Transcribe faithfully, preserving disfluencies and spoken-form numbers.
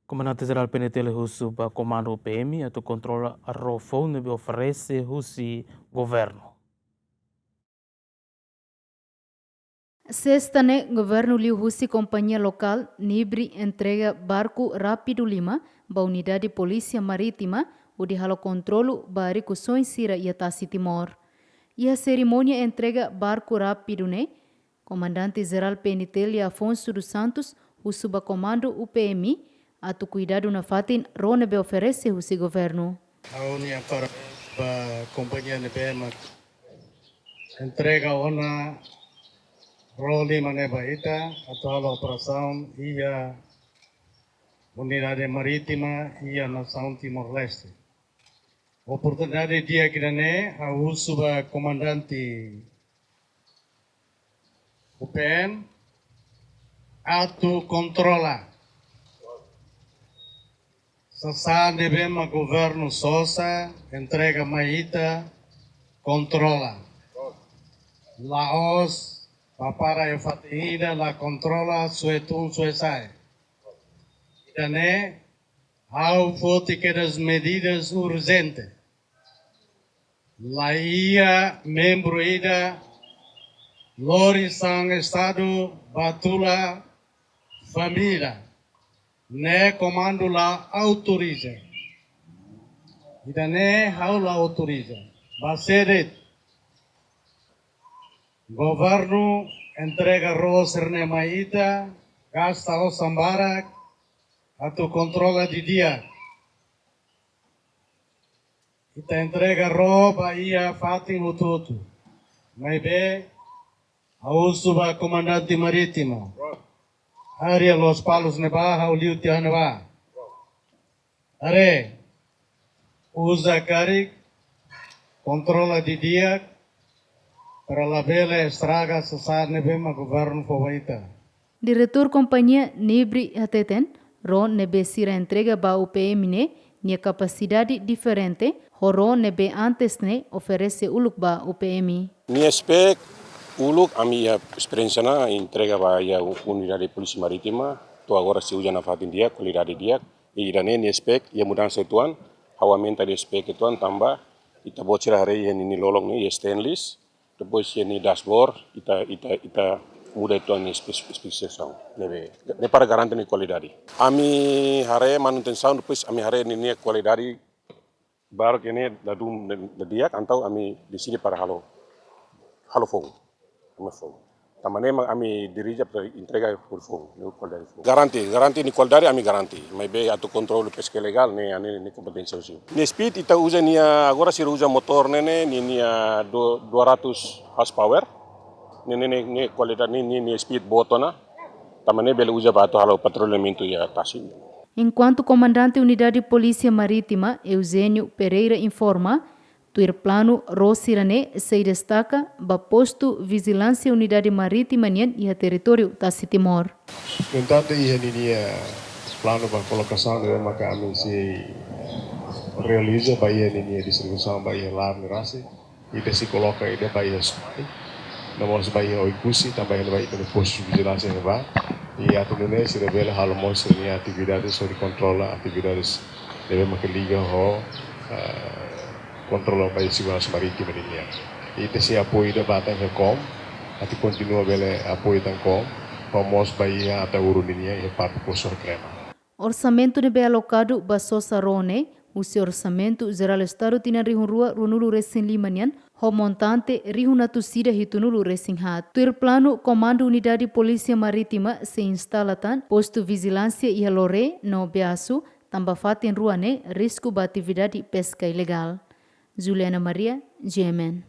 Komandante Jerál P N T L husu ba komandu U P M atu kontrola ró foun ne'ebé oferese husi governu. Sesta ne'e, governu liuhusi kompañia lokál Nibri entrega barku rápidu lima ba Unidade Polísia Marítima, hodi halo kontrolu ba rikusoin sira iha tasi Timor. Iha serimónia entrega barku rápidu ne'e, Komandante Jerál P N T L Afonso dos Santos husu ba komandu U P M atu kuidadu nafatin ró ne'ebé oferese husi governu. Ha'u-nia parabéns ba kompañia ne'ebé mak entrega ona ró lima ne'e ba ita atu halo operasaun iha Unidade Marítima iha nasaun Timor-Leste. Oportunidade di'ak ida-ne'e ha'u husu ba komandante U P M atu kontrola sasán ne'ebé mak governu sosa entrega mai ita, kontrola. La'ós ba para iha fatin ida la kontrola, soe tun soe sa'e. Ida-ne'e ha'u foti kedas medidas urjente. La iha membru ida lori sa'e Estadu ba tula família ne'e komandu la autoriza. Ida-ne'e ha'u la autoriza. Ba sé de'it? Governu entrega ró sira-ne'e mai ita, gasta osan barak atu kontrola didi'ak. Ita entrega ró ba iha fatin hotu-hotu. Maibé, ha'u husu ba komandante marítima. Área Lospalos ne'ebá, ha'u liu tiha ne'ebá. Haree, uza karik, kontrola didi'ak, para labele estraga sasán ne'ebé mak governu fó ba ita. Diretór kompañia Nibri hateten, ró ne'ebé sira entrega ba U P M ne'e, nia kapasidade diferente ho ró ne'ebé antes ne'e oferese uluk ba U P M. Nia spek uluk ami iha esperiénsia ona entrega ba iha Unidade Polísia Marítima, to'o agora sei uza nafatin di'ak, kualidade di'ak. I ida-ne'e nia spek, iha mudansa uitoan, ha'u aumenta nia spek uitoan tanba ita-boot sira haree iha ninia lolon ne'e iha stainless, depois iha nia dashboard, ita, ita, ita muda uitoan nia spes-, spesifikasaun. Ne'ebé, ne'e para garante nia kualidade. Ami haree manutensaun, depois ami haree ninia kualidade, baru ke ne'e ladún la di'ak, entaun ami deside para halo, halo foun. Halo foun. Tanba ne'e mak ami dirije para entrega hodi foun, ne'e kualidade foun. Garante, garante nia kualidade ami garante. Maibé atu kontrolu peska ilegál ne'e, ne'e, ne'e kompeténsia husi. Nia speed ita uza nia, agora sira uza motór ne'e, ne'e, nia, nia du-, dua ratus horsepower. Ne'e, ne'e, ne'e, ne'e kualidade, ne'e, ne'e, nia speed boot ona. Tanba ne'e bele uza ba atu halo patrullamentu iha tasi. Enkuantu Komandante Unidade Polísia Marítima, Eugênio Pereira, informa, tuir planu ró sira-ne'e sei destaka ba postu vijilánsia Unidade Marítima nian iha territóriu tasi Timor. No entantu, iha ninia planu ba kolokasaun ne'ebé maka ami sei realiza ba iha ninia distribuisaun ba iha Lar ne'e rasik. Ita sei koloka ida ba iha Suai, no mós ba iha Oekusi, tanba iha ne'ebá ita-nia postu vijilánsia iha ne'ebá. I atu nune'e sira bele halo mós sira-nia atividade hodi kontrola atividades ne'ebé maka liga ho, eh, kontrola ba iha seguransa marítima ninian. Ita sei apoiu ida ba tan iha KOM, atu kontinua bele apoiu tan KOM, ba mós ba iha Ataúro ninian iha parte postu Recrema. Orsamentu ne'ebé alokadu ba sosa ró ne'e, husi Orsamentu Jerál Estadu tinan rihun rua ruanulu resin lima nian, ho montante rihun atus ida hitunulu resin haat. Tuir planu, Komandu Unidade Polísia Marítima sei instala tan postu vijilánsia iha Loré no Beasu, tanba fatin rua ne'e risku ba atividade peska ilegál. Juliana Maria, G M N.